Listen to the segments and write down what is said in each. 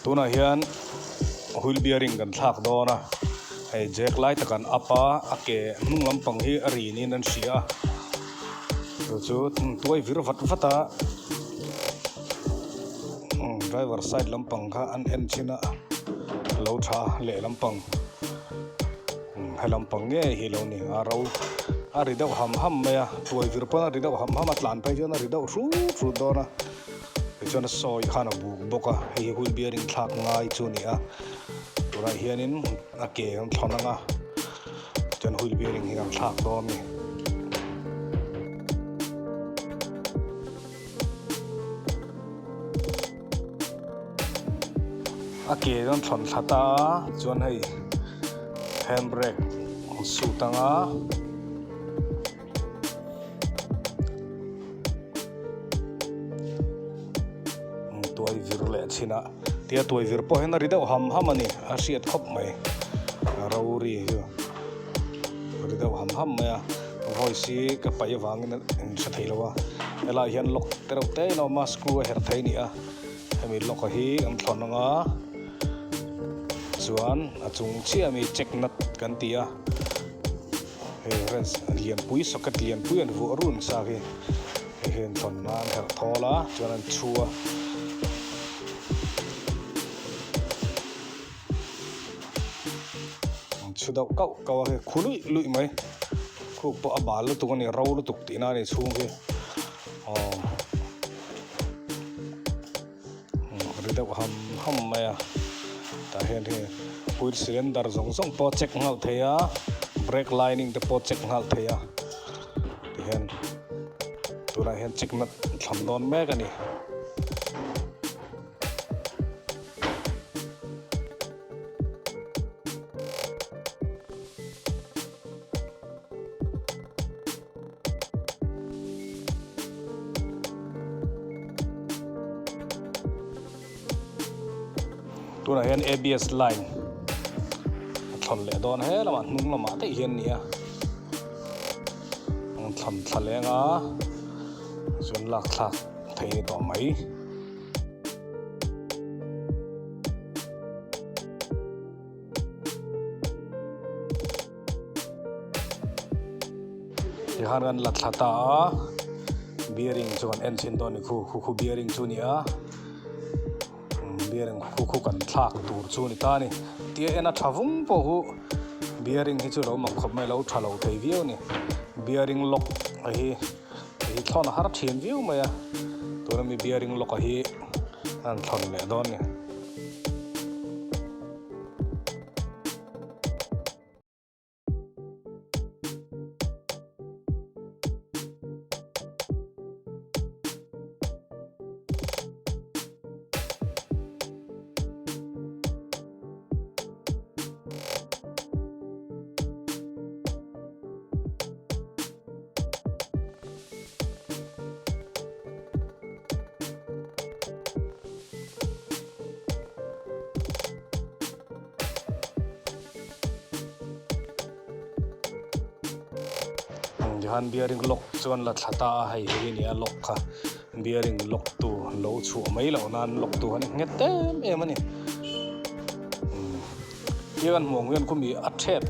Tunah hian wheel bearing kan thlak dawn a, hei jack lai tak an up a, a ke hnung lampang hi a ri niin an hria a, chu chu tuai vir vat vat a, driver side lampang kha an en thin a, a lo tha leh lampang. He lampang ngei hi lo ni a ro a ri deuh ham ham mai a tuai vir pawn a ri deuh ham ham a tlan phei chuan a ri deuh hrut hrut dawn a tichuan a sawi khan a buk bawk a hei hi wheel bearing thlak ngai chu a ni a tunah hianin a ke an thlawn ang a chuan wheel bearing hi an thlak dawn a ni. A ke chuan thawn thla ta a chuan hei hand brake an sut ang a. Tuai vir leh chhin a tia tuai vir pawh hian a ri deuh ham ham a ni a hriat khawp mai a ro ri hi a ri deuh ham ham mai a voice hi ka paih avangin in hre thei lo a helaiah hian lock te reuh te in a awm a screw a herh thei a ni a hemi lock a hi an thlawn ang a chuan a chung chiah ami check nut kan ti a hei wrench lianpui socket lianpui an vuah run sa khi hei hi an thlawn nan an herh thawl a chuan an chhu a. An chhu deuh kauh kauh a hei khu luih luih mai khuk pawh a bal lutuk a ni ro lutuk tih na a ni chhung hi aw ri deuh ham ham mai a tah hian hei wheel cylinder zawng zawng pawh a check nghal thei a brake lining te pawh a check nghal thei a tihian tunah hian check na thlam dawn mek a ni. Tunah hian ABS line a thlawn leh dawn he lamah hnung lamah daih hian a ni a an thlawn thla leng a chuan lak thlak thei a ni tawh mai. Tikhan kan la thla ta a bearing chu kan en chhin dawn a ni khu khu khu bearing chu a ni a bearing khu khu kan thlak tur chu a ni ta a ni tia en a tha vung pawh hu bearing hi chu lo mak khawp mai a lo tha lo thei viau a ni bearing lock a hi. Hei thlawn a har thin viau mai a, tuna mi bearing lock a hi a han thlawn leh dawn a ni. Tihian bearing lock chuan la thla ta a hei hi a ni a lock kha bearing lock tu lo chhuah mai loh nan lock tu kha a ni nghet em em a ni. Tia kan hmuh ang hian khumi a thet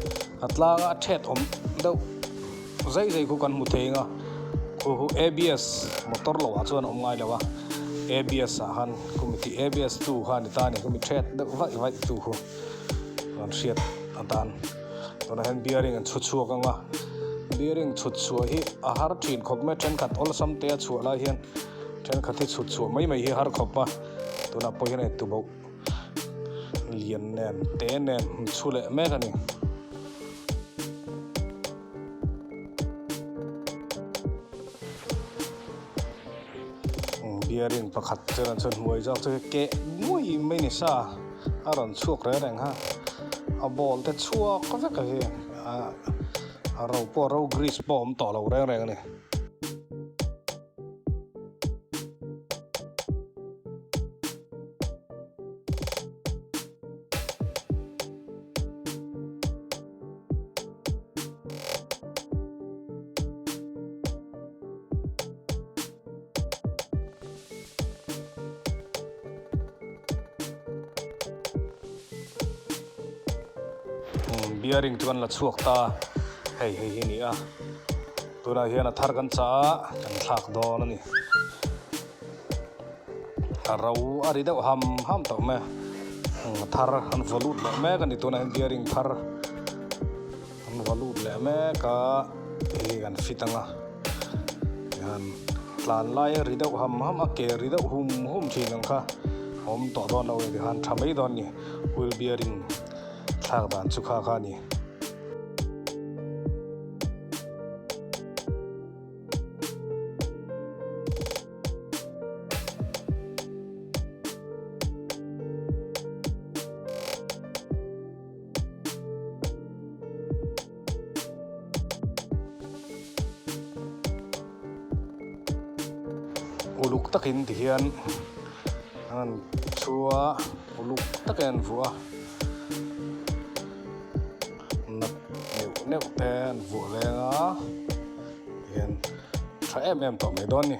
a tlang a thet awm deuh zai zai khu kan hmu thei ang a khu hu ABS motor lo ah chuan a awm ngai lo a ABS ah khan khumi tih ABS tu kha a ni ta a ni khumi thet deuh vaih vaih tu khu an hriat atan tunah hian bearing an chhu chhuak ang a bearing chhut chhuah hi a har thin khawp mai thenkhat awlsam te a chhuah lai hian thenkhat hi chhut chhuah mai mai hi a har khawp a tunah pawh hian hei tuboh. Lian nen te nen chhu leh mek a ni. Bearing pakhat chuan chuan hmuai zawk chu keh ngui mai ni sa a rawn chhuak reng reng a a ball te chhuak vek a hi a ro pawh ro grease pawh a awm tawh lo reng reng a ni. Bearing chu kan la chhuak ta a, hei hei hi a ni a. Tunah hian a thar kan chah a, kan thlak dawn a ni. A ro a ri deuh ham ham tawh mai a, a thar an vaw lut leh mek a ni tunah hian bearing thar an vaw lut leh mek a, hei hi kan fit ang a, tihian tlan lai a ri deuh ham ham a, ke ri deuh hum hum thin ang kha a awm tawh dawn lo a ni tikhan tha mai dawn a ni wheel bearing thlak dan chu kha kha a ni. Uluk takin ti hian an han chhu a, uluk takin an vuah a, nat neuh neuh te an vuah leng a, tihian tha em em tawh mai dawn a ni.